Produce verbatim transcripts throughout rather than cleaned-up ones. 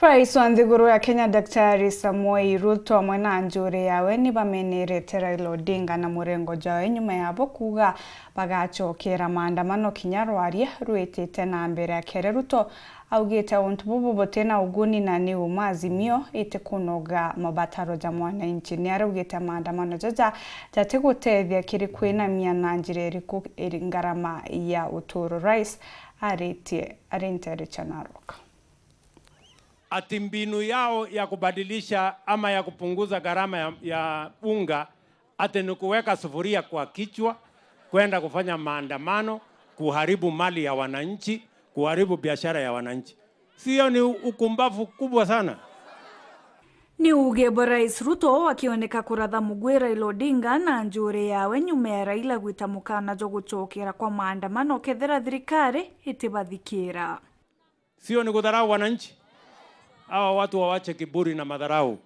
Rais wa nthiguru ya Kenya, Daktari Samoei Ruto, amwe na njuri yawe, ni bamenerete Raila Odinga na murengo jawe, nyuma yabo kuuga bagacokera maandamano kinya rwaria rwitite na mbere. Akere Ruto augite untu bubu butina uguni na ni uma Azimio itikunoga mabataro ja mwananchi. Ni araugite maandamano jaja jatigutethia kiri kwinamia na njira iriku iri ngarama ya uturo. Rais aritie, ari ntere cia Narok. Ati mbinu yao ya kubadilisha ama ya kupunguza gharama ya, ya unga ati ni kuweka sufuria kwa kichwa, kwenda kufanya maandamano, kuharibu mali ya wananchi, kuharibu biashara ya wananchi. Sio ni ukumbavu kubwa sana? Ni uuge bwa Rais Ruto akioneka kuratha mugwi Raila Odinga na njuri yawe nyuma ya Raila gwita mukana jwa gucokera kwa maandamano kethira thirikari itibathikira. Sio ni kudharau wananchi? Hawa watu wawache kiburi na madharau.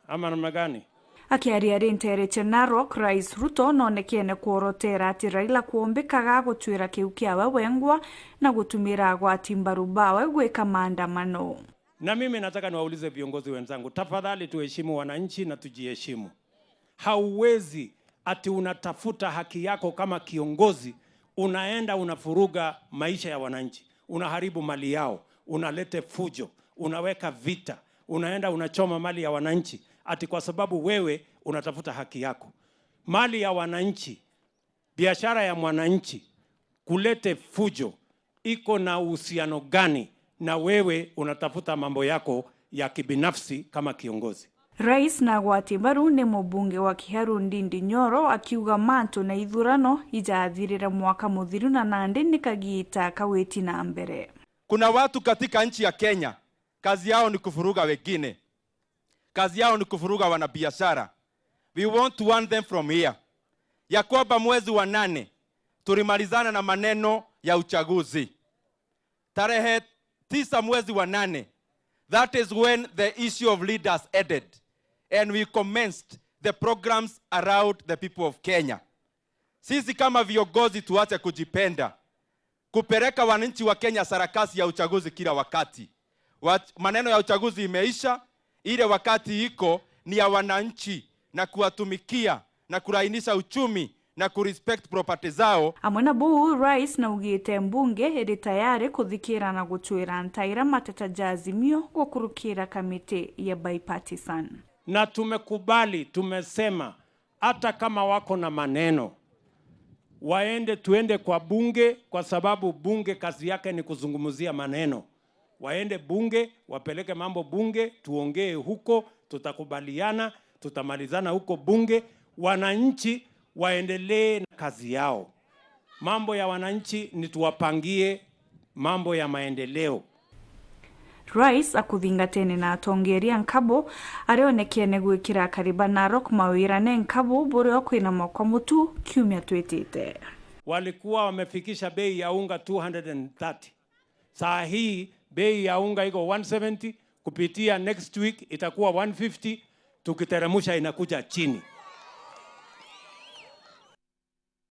Ama namna gani? Akiaria ari ntere cia Narok, Rais Ruto nonekene kworotera ati Raila kwombikaga gutwira kiu kiawe wengwa na gutumira agwati mbaru bawe gwika maandamano. Na mimi nataka niwaulize viongozi wenzangu, tafadhali tuheshimu wananchi na tujiheshimu. Hauwezi ati unatafuta haki yako kama kiongozi, unaenda unafuruga maisha ya wananchi, unaharibu mali yao, unalete fujo, unaweka vita, unaenda unachoma mali ya wananchi, ati kwa sababu wewe unatafuta haki yako. Mali ya wananchi, biashara ya mwananchi, kulete fujo iko na uhusiano gani na wewe unatafuta mambo yako ya kibinafsi kama kiongozi? Rais na agwati mbaru ni mubunge wa Kiharu Ndindi Nyoro akiuga mantu na ithurano ijathirire mwaka muthiru na nandi ni kagiita kawiti na mbere. Kuna watu katika nchi ya Kenya, kazi yao ni kufuruga wengine. Kazi yao ni kufuruga wanabiashara. We want to warn them from here, ya kwamba mwezi wa nane tulimalizana na maneno ya uchaguzi. Tarehe tisa mwezi wa nane, that is when the issue of leaders ended and we commenced the programs around the people of Kenya. Sisi kama viongozi tuache kujipenda, kupeleka wananchi wa Kenya sarakasi ya uchaguzi kila wakati. Wa-, maneno ya uchaguzi imeisha, ile wakati iko ni ya wananchi na kuwatumikia na kulainisha uchumi na kurespect property zao. Amwe na buu, Rais naugite mbunge iri tayari kuthikira na gutwira ntaira mateta ja Azimio gukurukira kamiti ya bipartisan. Na tumekubali, tumesema hata kama wako na maneno, waende, tuende kwa bunge, kwa sababu bunge kazi yake ni kuzungumzia maneno. Waende bunge, wapeleke mambo bunge, tuongee huko, tutakubaliana, tutamalizana huko bunge. Wananchi waendelee na kazi yao. Mambo ya wananchi ni tuwapangie mambo ya maendeleo. Rais akuthingatene na atongeria nkabu, arionekene gwikira akari ba Narok mawirane nkabu buria kwina mokwa mutu kiumia twitite. Walikuwa wamefikisha bei ya unga two hundred and thirty. Saa hii bei ya unga iko one seventy, kupitia next week itakuwa one fifty, tukiteremusha inakuja chini.